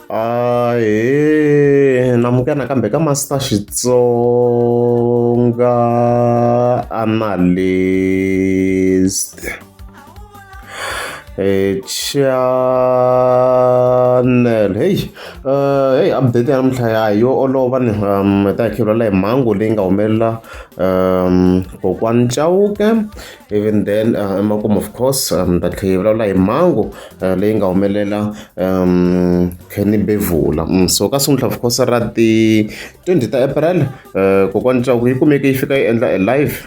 Ahee, namukela nakambe ka Master Xitsonga Analyst channel. Hey, hey update ya namuntlha ya yo olova ni hi ta hi khe hi mhangu leyi nga humelela kokwani Chauke even then emakumu of course ta tlhela hi vulavula hi mhangu leyi nga humelela Kenny Bevula so ka siku of course ra ti 20 ta April kokwani Chauke yi kumeke yi fika yi endla a live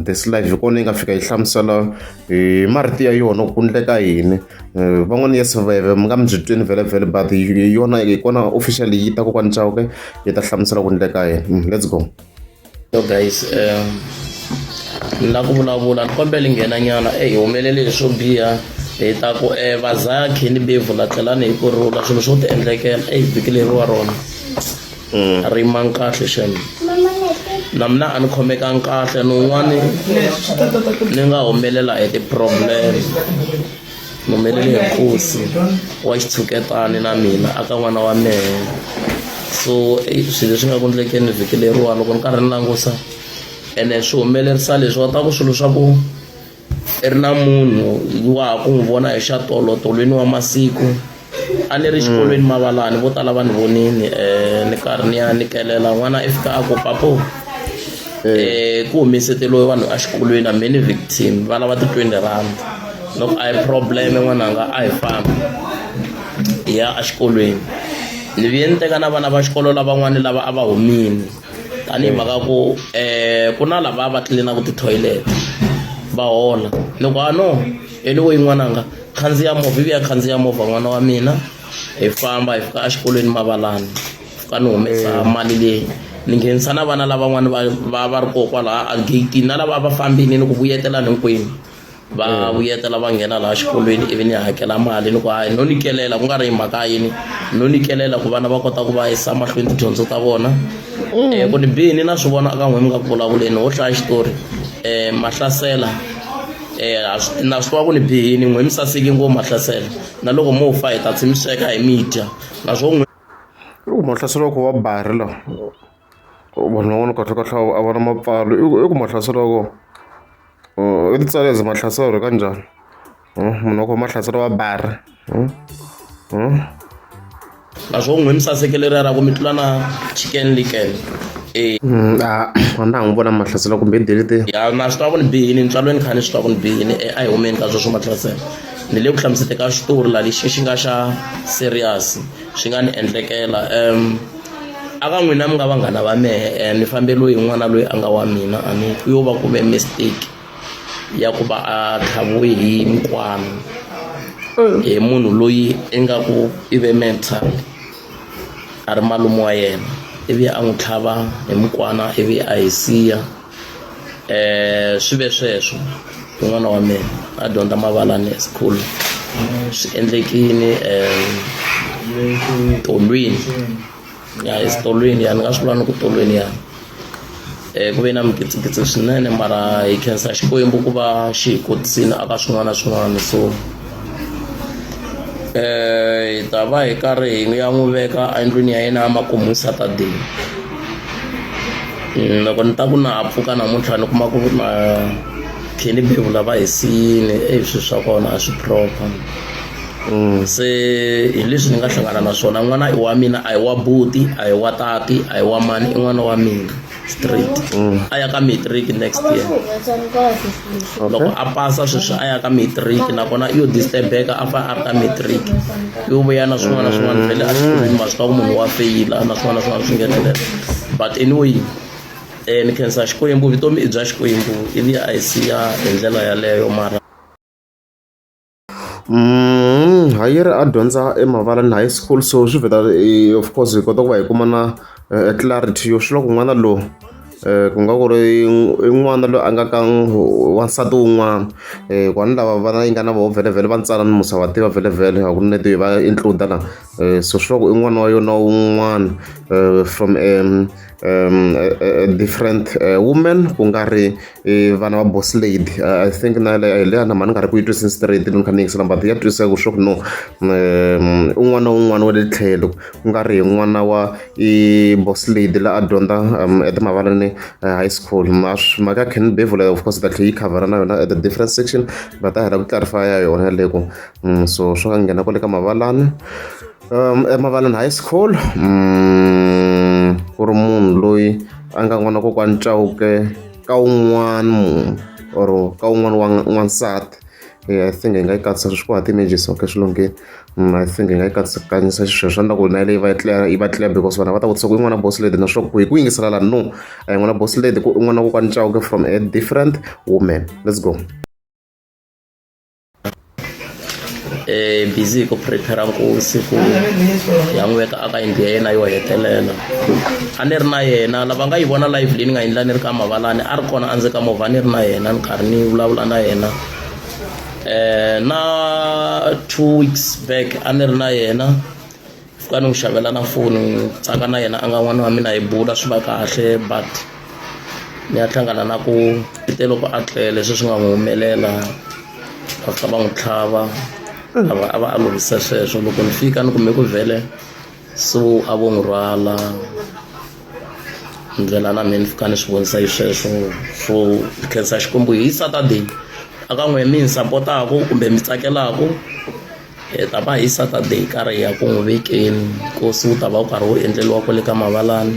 this live hi kona yi nga fika yi hlamusela hi marito ya yona ku endleka yini van'wana yes mi nga mi byi tweni vhele vhele but hi yona hi kona officially yi ta kokwani Chauke yi ta hlamusela ku endleka yini let's go. So guys, ni la ku vulavula ni kombela nghena nyana e hi humelele hi swo biha hi ta ku e vazakhi ni bevula tlelani hi ku rhula swilo swo ti endlekela e vhiki leri wa rona ri mangi kahle xem na mina a ni khomekangi kahle ni un'wani ni nga humelela hi ti-problem Ni humelele hi nkosi wa xitshuketani na mina aka n'wana wa mehe so swilo leswi nga ku ndlekeni vhiki leriwani loko ni karhi ni langusa ene swi humelerisa leswi wa ta ku swilo swa ku i ri na munhu wa ha ku n'wi vona hi xa tolo tolweni wa masiku a ni ri xikolweni mavalani vo tala va ni vonini um ni karhi ni ya ni kelela n'wana i fika a ku papo um ku humeseteriwe vanhu exikolweni a many victim va lava ti-twenty rand loko a hi problem n'wananga a hi fambi hi ya exikolweni ni vuye ni teka na vana va xikolo lavan'wani lava a va humini tanihi mhaka ku um ku na lava va tlilinaka ti-toilet va hola ni ku a no anyway n'wananga Khandziya movha ivi ya khandziya movha n'wana wa mina hi famba hi fika exikolweni Mavalani fika ni humesa mali leyi ni nghenisa na vana lavan'wana va va va ri koho kwalaya a gate-ini na lava a va fambini ni ku vuyetelani hinkwenu va vuyetela va nghena laha xikolweni ivi ni hakela mali ni ku hayi no nyikelela ku nga ri hi mhaka yini no nyikelela ku vana va kota ku va yisa mahlweni tidyondzo ta vona ku ni bihini na swi vona ka n'wina mi nga ku vulavuleni ho hlaya xitori mahlasela na swi tiva ku ni bihini n'we mi saseki ngopfu mahlasela na loko mo fa hi ta tshi mi sweka hi mi dya naswo n'we i ku mahlaselo wa ku wa bari la vanhu van'wana kahlekahle a va na mapfalo i ku i ku mahlaselo wa kona i ti tsale as mahlaselo ka njhani munhu wa kona mahlaselo wa bari Naswo n'we mi saseke leriya ra ku mi tlula na Chicken Licken e a a na ha n'wi vona Mahlasela kumbe i delete ya na swi tiva ku ni bihini ntswalweni kha ni swi tiva ku ni bihini e a hi humeni ka sweswo Mahlasela ni le ku hlamusete ka xitori la lexi xi nga xa serious swi nga ni endlekela a ka n'wina mi nga vanghana va mehe ni fambeliwe hi n'wana loyi a nga wa mina a ni ku yo va ku ve mistake ya ku va a tlhaviwe hi mukwana hi munhu loyi ingaku i ve mental a ri malume wa yena ivi a n'wi tlhava hi mukwana ivi a hi siya swi ve sweswo un'wana wa mina a dyondza mavalani school swi endlekile tolweni. Ya exitolweni ya ni nga swi vula ni ku tolweni ya ku ve na mikitsikitsi swinene mara hi khensa Xikwembu ku va xi hi kotisile aka swin'wana na swin'wana so hi ta va hi karhi hi ya n'wi veka endlwini ya yena ya makumu hi Saturday loko ni ta ku na ha pfuka namuntlha ni kuma ku na Kenny Bevula va hi siyile e swilo swa kona a swi proper. Se hi leswi ni nga hlangana na swona n'wana i wa mina a hi wa buti a hi wa tati a hi wa mani i n'wana wa mina straight a ya ka matric next year loko a pasa sweswi a ya ka matric nakona i yo disturbeka a fa a ri ka matric yo vuya na swin'wana na swin'wana vhele a xikolweni ma swi tiva ku munhu wa feyila na swin'wana na swin'wana swi nghenelela but anyway ni khensa Xikwembu vutomi i bya Xikwembu ivi a hi siya hi ndlela yaleyo mara. Hayiri a dyondza eMavalani High School so swi vheta of course hi kota ku va hi kuma na clarity yo swi loko n'wana lowu Ku nga ku ri i n'wana loyi a nga ka wansati wun'wana ku ni lava vana yi nga na voho vhele va ntsala ni musa wa tiva vhele a ku nete va include la so swi vula ku i n'wana wa yona wun'wana from a different woman ku nga ri vana va boss lady. I think na yaleyo hi leya na mhani ni nga ri ku yi twisisi straight loko ni kha ni yingisela but ya twisiseka ku swa ku no un'wana na un'wana wa le tlhelo ku nga ri hi n'wana wa i boss lady la a dyondza at Mavalane High School. Mhaka ya Kenny Bevula of course ta tlhela yi khavhara na yona at a different section but a hi lava ku clarify ya yona yaleyo ku so swi nga nghena kwale ka Mavalane eMavalane High School ku ri munhu loyi a nga n'wana kokwani Chauke ka wun'wana munhu or ka wun'wana wa n'wansati. I think hi nga yi katsa swi ku ti-images okay swi lunghile. I think hi nga yi katsakanyisa xisweswo swi endla ku na yaleyo yi va clear yi va clear because vanhu va ta vutisa ku i n'wana boss lady naswona ku hi ku yingisela la no a hi n'wana boss lady ku i n'wana kokwani Chauke from a different woman. Let's go. Busy hi ku prepare nkosi ku ya n'wi veka aka yindlu ya yena yo hetelela. A ni ri na yena lava nga yi vona live leyi ni nga endla ni ri ka Mavalani a ri kona endzeni ka movha ni ri na yena ni karhi ni vulavula na yena. Na 2 weeks back a ni ri na yena fika ni n'wi xavela na foni tsaka na yena a nga n'wana wa mina hi bula swi va kahle but ni ya hlangana na ku i te loko a tlele sweswi nga n'wi humelela va fika va n'wi tlhava a va a va a lovisa sweswo. Loko ni fika ni kume ku vhele so a vo n'wi rhwala ndlela na mina ni fika ni swi vonisa hi sweswo. So ni khensa Xikwembu hi Saturday a ka n'we mi ni sapotaku kumbe mi tsakelaku hi ta va hi Saturday karhi hi ya ku n'wi vekeni nkosi wu ta va wu karhi wu endleriwa kwale ka Mavalani.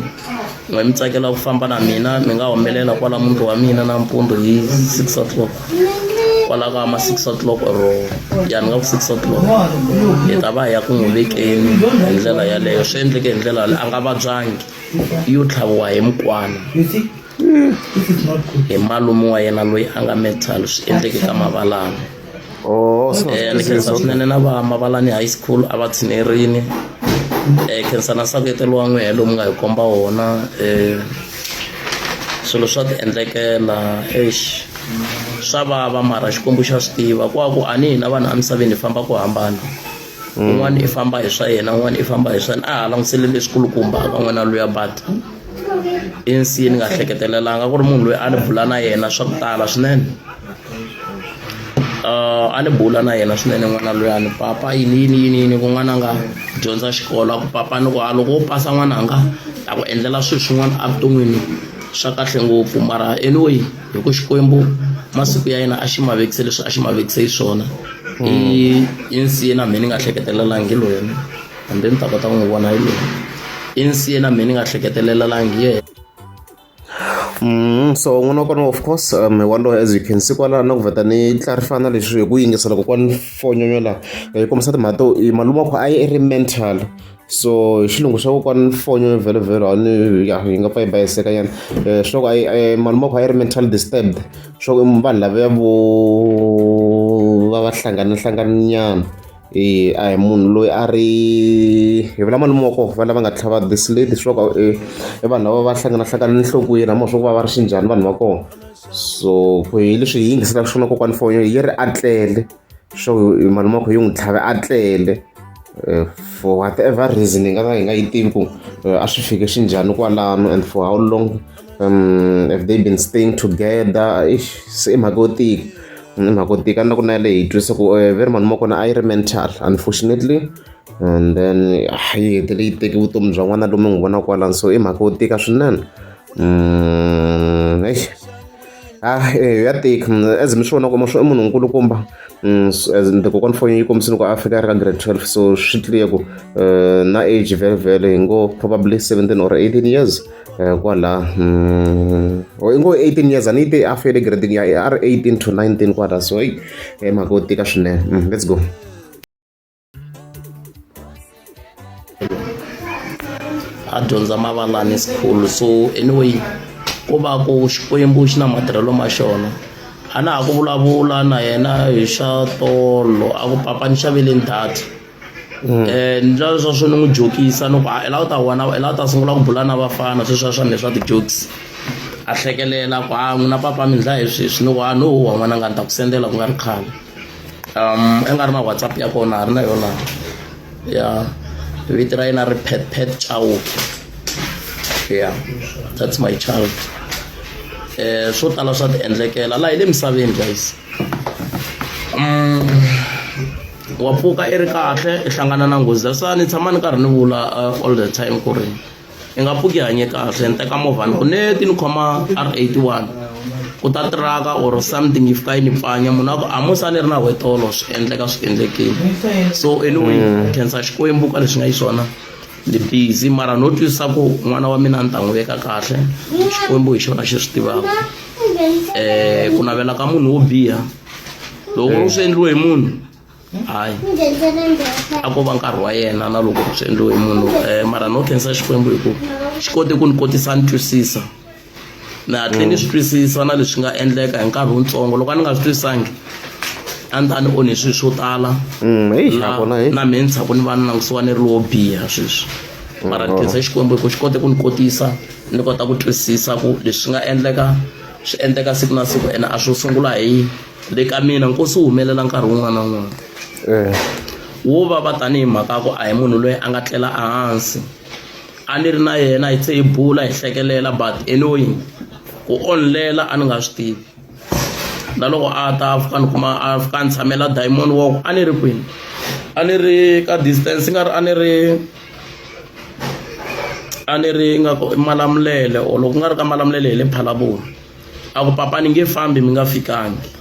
N'we mi tsakela ku famba na mina mi nga humelela kwala muti wa mina nampundzu hi 6 o'clock kwala ka ma 6 o'clock or ya ni nga ku 6 o'clock hi ta va hi ya ku n'wi vekeni hi ndlela yaleyo. Swi endleke hi ndlela yaleyo a nga vabyangi yo tlhaviwa hi mukwana hi malume wa yena loyi a nga mental swi endleke ka Mavalani. Oh, so Ni khensa swinene na va Mavalani High School a va tshinerini khensa na nseketelo wa n'wehe lomu nga hi komba wona swilo swa ti endlekela eish swa vava mara Xikwembu xa swi tiva ku va ku a ni hina vanhu emisaveni hi famba ku hambana un'wana i famba hi swa yena un'wana i famba hi swa yena a ha langutisele leswikulukumba ka n'wana luya but i nsiye ni nga hleketelelanga ku ri munhu loyi a ni bula na yena swa ku tala swinene a ni bula na yena swinene n'wana luyani papa yini yini yini yini ku n'wana nga dyondza xikolo a ku papa ni ku a loko wo pasa n'wananga ta ku endlela swilo swin'wana evuton'wini swa kahle ngopfu mara anyway hi ku Xikwembu masiku ya yena a xi ma vekise leswi a xi ma vekise hi swona i i nsiye na mina ni nga hleketelelangi loyi hambi ni ta kota ku n'wi vona hi loyi i nsiye na mina ni nga hleketelelangi yena. So n'wana wa kona of course waloye as you can see kwala na ku vheta ni clarify na leswi hi ku yingisela kokwani Fonyonyo la yi kombisa timhaka to malume wa kho a yi ri mental so hi xilungu xa kokwani Fonyonyo vhele vhele a ni ya yi nga pfa yi bayiseka nyana swi loko malume wa kho a yi ri mental disturbed swa ku vanhu lavaya vo va va hlangana hlangana nyana. E a hi munhu loyi a ri hi vula malume wa kona va lava nga tlhava this lady swi va i vanhu lava va hlanganahlangana enhlokweni hambi swa ku va va ri xinjhani vanhu va kona so ku hi leswi hi yingiselaka swona kokwani fonyo yi ri a tlele swo malume wa kho yi n'wi tlhave a tlele for whatever reason hi nga ta hi nga yi tivi ku a swi fike xinjhani kwalano and for how long have they been staying together eish se i mhaka yo tika i mhaka yo tika na ku na yaleyo hi twisa ku ve ri malume wa kona a yi ri mental unfortunately and then yi hetelele yi teke vutomi bya n'wana lomu n'wi vona kwalano so i mhaka yo tika swinene eish ah ya tika as mi swi vona ku i munhu nkulukumba as the kokwani foni yi kombisile ku a fika a ri ka grade 12 so swi clear ku na age vhele vhele hi ngo probably 17 or 18 years kwala or i ngo 18 years a ni te a fele grade ya a ri 18 to 19 kwala so i mhaka yo tika swinene. Let's go. A dyondza Mavalani School so anyway ku va ku Xikwembu xi na matirhelo ma xona a na ha ku vulavula na yena hi xa tolo a ku papa ni xaveleni data ni ndlela leswaku swi ni n'wi jokisa ni ku i lava u ta vona i lava u ta sungula ku bula na vafana sweswiya swa mina swa ti-jokes. A hlekelela ku a n'wina papa mi ndla hi sweswi ni ku a no wa n'wana nga ni ta ku sendela ku nga ri khale. I nga ri na WhatsApp ya kona a ri na yona ya vito ra yena ri Pet Pet Chauke yeah that's my child. Swo tala swa ti endlekela laha hi le misaveni guys. Wa pfuka i ri kahle i hlangana na nghozi that's why ni tshama ni karhi ni vula all the time ku ri i nga pfuki hanye kahle ni teka movha ni ku neti ni khoma R81 ku ta tiraka or something yi fika yi ni pfanya munhu a ku a musa ni ri na wetolo swi endleka swi endlekile so anyway khensa Xikwembu ka leswi nga xiswona ni busy mara no twisisa ku n'wana wa mina ni ta n'wi veka kahle Xikwembu hi xona xi swi tivaka ku navela ka munhu wo biha loko swi endliwe hi munhu hayi a ko va nkarhi wa yena na loko swi endliwe hi munhu um mara no khensa Xikwembu hi ku xi kote ku ni kotisa ni twisisa ni hatle ni swi twisisa na leswi nga endleka hi nkarhi wutsongo loko a ni nga swi twisisangi a ni ta ni onhe swilo swo tala na mehe ni tshaku ni va ni langutisiwa ni ri lowo biha sweswi mara ni khensa Xikwembu hi ku xi kote ku ni kotisa ni kota ku twisisa ku leswi nga endleka swi endleka siku na siku ene a swo sungula hi le ka mina nkosi wu humelela nkarhi wun'wana na wun'wana eh. Wo vava tanihi mhaka ku a hi munhu loyi a nga tlela ehansi a ni ri na yena hi tse hi bula hi hlekelela but anyway ku onlela a ni nga swi tivi na loko a ta a fika ni kuma a fika a ni tshamela Diamond Walk a ni ri kwini a ni ri ka distance nga ri a ni ri a ni ri nga ku Malamulele or loko ku nga ri ka Malamulele hi le Phalaborwa. A ku papa ni nge fambi mi nga fikangi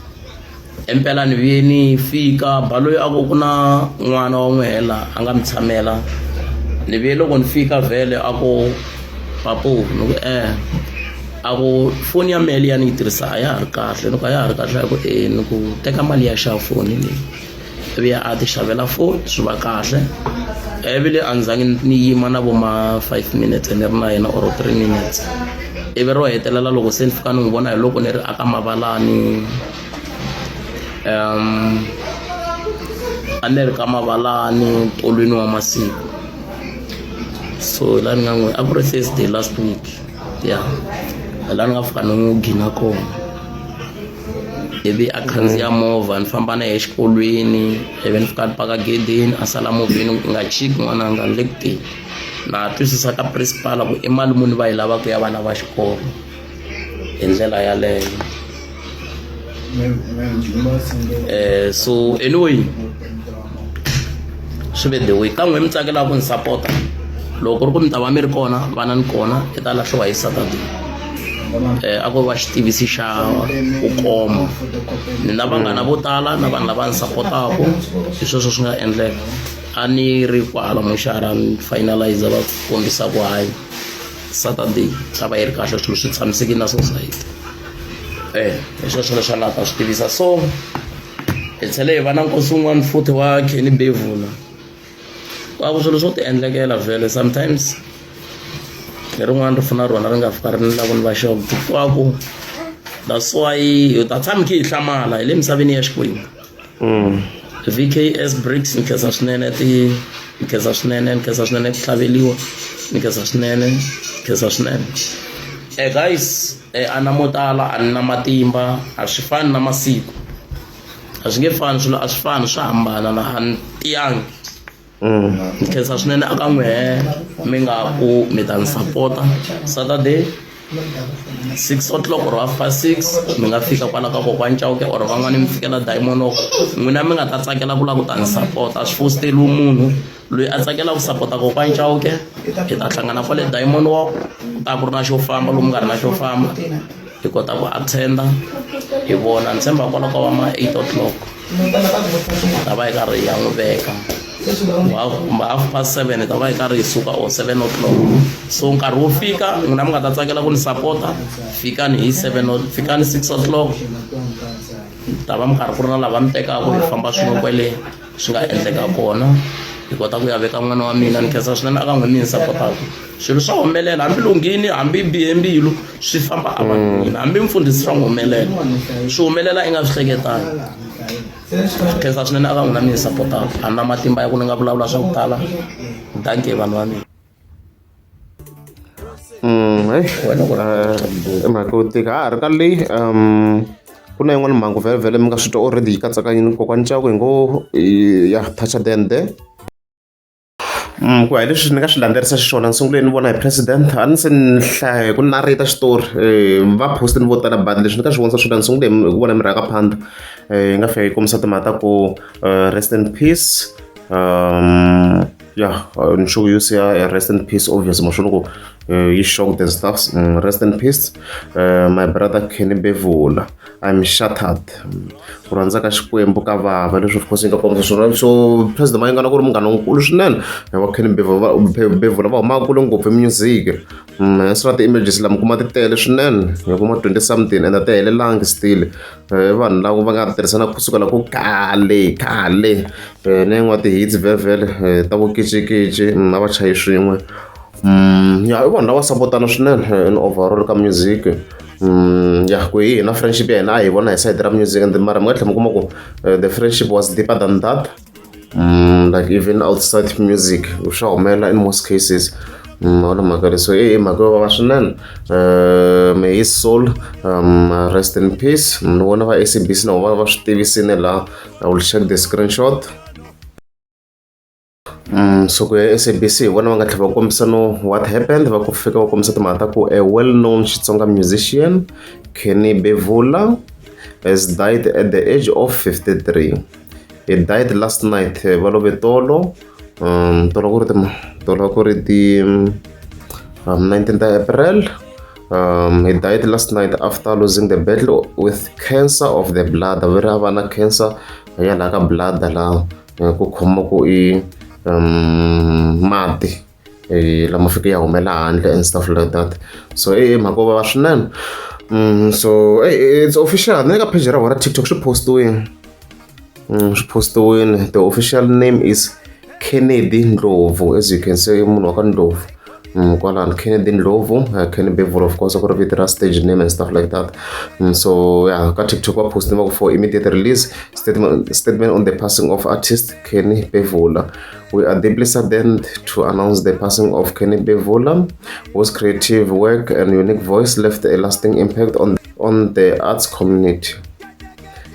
impela ni vuye ni fika baloyi a ku ku na n'wana wa n'wehe la a nga mi tshamela ni vuye loko ni fika vhele a ku papu ni ku e a ku foni ya mehe liya ni yi tirhisa a ya ha ri kahle ni ku a ya ha ri kahle a ku e ni ku teka mali ya xava foni leyi ivi a ti xavela foni swi va kahle ivi a ni zangi ni yima na vo ma 5 minutes ni ri na yena or 3 minutes ivi ro hetelela loko se ni fika ni n'wi vona hi loko ni ri aka Mavalani a ni ri ka Mavalani tolweni wa masiku so hi laha ni nga n'wi a ku ri Thursday last week ya hi laha ni nga fika ni n'wi gina kona. Ivi a khandziya movha ni famba na yena exikolweni ivi ni fika ni paka gedeni a sala movheni u nga chiki n'wananga ni le ku teni na twisisa ka principal ku i mali muni va yi lavaka ya vana va xikolo hi ndlela yaleyo so anyway swi ve the way ka n'we mi tsakelaka ku ni sapota loko ku ri ku mi ta va mi ri kona vana ni kona i ta lahliwa hi Saturday. A ko va xitivisi xa ku koma ni na vanghana vo tala na vanhu lava ni sapotaku hi sweswo swi nga endleka a ni ri kwala moxara ni finalize va kombisa ku hayi Saturday ta va yi ri kahle swilo swi tshamisekile na society hi sweswo leswi a nga ta swi tivisa so hi tlhele hi va na nkosi wun'wana futhi wa Kenny Bevula. Wa ku swilo swo ti endlekela vhele sometimes lerin'wana ri funa rona ri nga fika ri ni lava ni va shocked wa ku that's why hi ta tshama khe hi hlamala hi le misaveni ya Xikwembu. V_K_S Bricks ni khensa swinene ti ni khensa swinene ni khensa swinene ku tlhaveriwa ni khensa swinene ni khensa swinene guys a na mo tala a ni na matimba a swi fani na masiku. A swi nge fani swilo a swi fani swa hambana na a ni tiyangi ni khensa swinene aka n'wehe mi nga ku mi ta ni sapota Saturday 6 o'clock or half past 6 mi nga fika kwala ka kokwani Chauke or van'wani mi fikela Diamond Walk n'wina mi nga ta tsakela ku lava ku ta ni sapota a swi fositeriwi munhu loyi a tsakela ku sapota kokwani Chauke hi ta hlangana kwale Diamond Walk ku ta ku ri na xo famba lomu nga ri na xo famba hi kota ku attend hi vona ni tshemba kwala ka va ma 8 o'clock ta va hi karhi hi ya n'wi veka kumbe half past 7 hi ta va hi karhi hi suka or 7 o'clock so nkarhi wo fika n'wina mi nga ta tsakela ku ni sapota fikani hi 7 fikani 6 o'clock ta va mi karhi ku ri na lava mi tekaka hi famba swin'we kwele swi nga endleka kona hi kota ku ya veka n'wana wa mina ni khensa swinene aka n'we mi ni sapotaka swilo swa humelela hambi lunghini hambi bihe mbilu swi famba evanhwini hambi mfundhisi swa n'wi humelela swi humelela i nga swi hleketangi khensa swinene aka n'wina mi ni sapotaka a na matimba ya ku ni nga vulavula swa ku tala dankie vanhu va mina. Heyi Wena ku i mhaka yo tika ha ha ri ka leyi ku na yin'wana mhangu vhele mi nga swi twa already yi katsakanyini kokwani Chauke hi ngo ya touch then there. Ku ya hi leswi ni nga swi landzelerisa xiswona ni sungule ni vona hi president a ni se ni hlaya hi ku narheta xitori va post-ini vo tala but leswi ni nga swi vonisa swona ni sungule hi ku vona murhangaphandle yi nga fika yi kombisa timhaka ta ku rest in peace ya ni sure you siya rest in peace obvious ma swona ku yi shocked and stuff rest in peace my brother Kenny Bevula I'm shattered ku rhandza ka Xikwembu ka vava leswi of course yi nga kombisa swona so president Mayengani ku ri munghana lonkulu swinene wa Kenny Bevula va huma kule ngopfu music hence na ti-images lama kuma ti tele swinene hi kuma 20 something and a ti helelangi still vanhu lava va nga tirhisana kusukela ku khale khale na yin'wana ti-hits vhele ta vo kicikicic a va chayi swin'we ya i vanhu lava sapotana swinene in overall ka music ya ku hi hina friendship ya hina a hi vona hi side ra music and mara mi nga tlhela mi kuma ku the friendship was deeper than that like even outside music swa humelela in most cases wona mhaka leyi so i mhaka yo vava swinene may his soul rest in peace ni vona va S_A_B_C na vona va swi tivisini laha I will check the screenshot. So ku ya S_A_B_C hi vona va nga tlhela va kombisa no what happened va ku fika va kombisa timhaka ta ku a well known Xitsonga musician Kenny Bevula has died at the age of 53. He died last night va love tolo tolo ku ri ti tolo ku ri ti 19 ta April. He died last night after losing the battle with cancer of the bladder. Va ri a va na cancer ya laha ka bladder laha ku khoma ku i mati lama fike ya humela handle and stuff like that. So i mhaka yo vava swinene. So it's official na le ka page ra vona ra TikTok swi post-iwini swi post-iwini the official name is Kennedy Ndlovu as you can see i munhu wa ka Ndlovu kwalano Kennedy Ndlovu Kenny Bevula of course ku ri vito ra stage name and stuff like that. So yeah ka TikTok va post va ku for immediate release statement on the passing of artist Kenny Bevula. We are deeply saddened to announce the passing of Kenny Bevula, whose creative work and unique voice left a lasting impact on the arts community.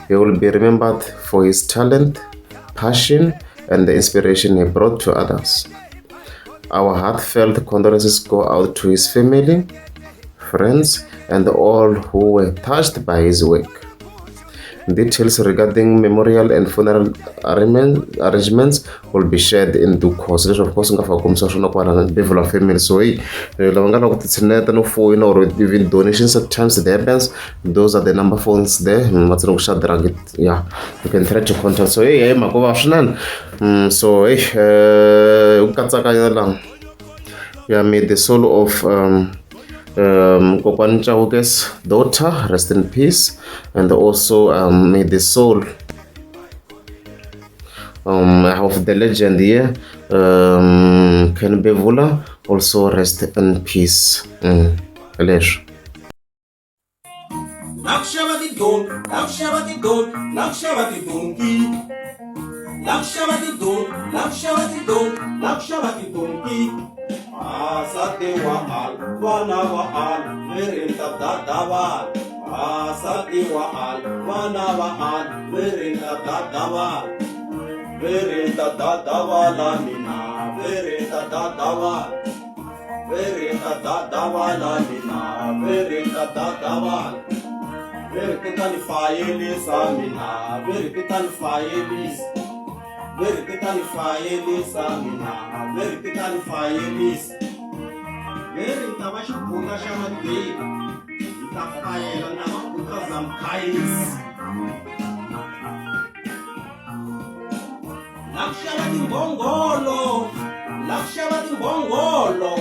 He will be remembered for his talent, passion, and the inspiration he brought to others. Our heartfelt condolences go out to his family, friends, and all who were touched by his work. Details regarding memorial and funeral arrangements will be shared in due course. Leswi of course nga fika kombisa swona kwalano Bevula family. So hey, lava nga lava ku titshineta no foyina or even donations at times it happens. Those are the number phones there. Va tsena ku Shadrack. Yeah, you can try to contact. So hey, hey mhaka va swinene. So hey, ku katsakanya laha. Yeah, may the soul of Kokwani Chauke's daughter rest in peace, and also may the soul of the legend here, Ken Bevula, also rest in peace. Leswi. La ku xava tidonki, la ku xava tidonki, la ku xava tidonki. La ku xava tidonki, la ku xava tidonki, la ku xava tidonki. Nsati wa ala, vana va ala, ve ri ni ta dadavala. Nsati wa ala, vana va ala, ve ri ni ta dadavala. Ve ri ni ta dadavala mina, ve ri ni ta dadavala. Ve ri ni ta dadavala mina, ve ri ni ta dadavala. Ve ri ti ta ni fayelisa mina, ve ri ti ta ni fayelisa. Ve ri ti ta ni fayelisa mina, ve ri ti ta ni fayelisa. Ve ri ni ta va xiphunta xa madeyi, ni ta fayela ni ta va khutaza mkhayisi. La ku xava timbhongolo, la ku xava timbhongolo,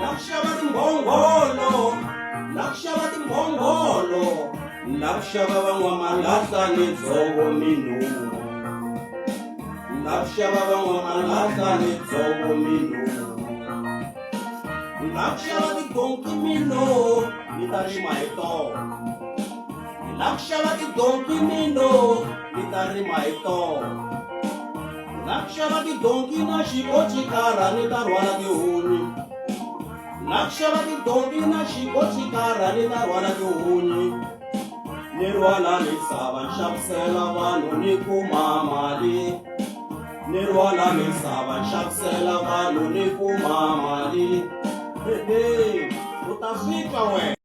la ku xava timbhongolo, la ku xava timbhongolo, la ku xava van'wamalahla ni dzovo minhuwa. La ku xava van'wamalahla ni dzovo minhuwa. La ku xava tidonki mino ni ta rima hi tona. Ni la ku xava tidonki mino ni ta rima hi tona. Ni la ku xava tidonki na xikochikara ni ta rhwala tihunyi. Na ku xava tidonki na xikochikara ni ta rhwala tihunyi. Ni rhwala misava ni xavisela vanhu ni kuma mali. Ni rhwala misava ni xavisela vanhu ni kuma mali. Hehe, u ta swi twa wena.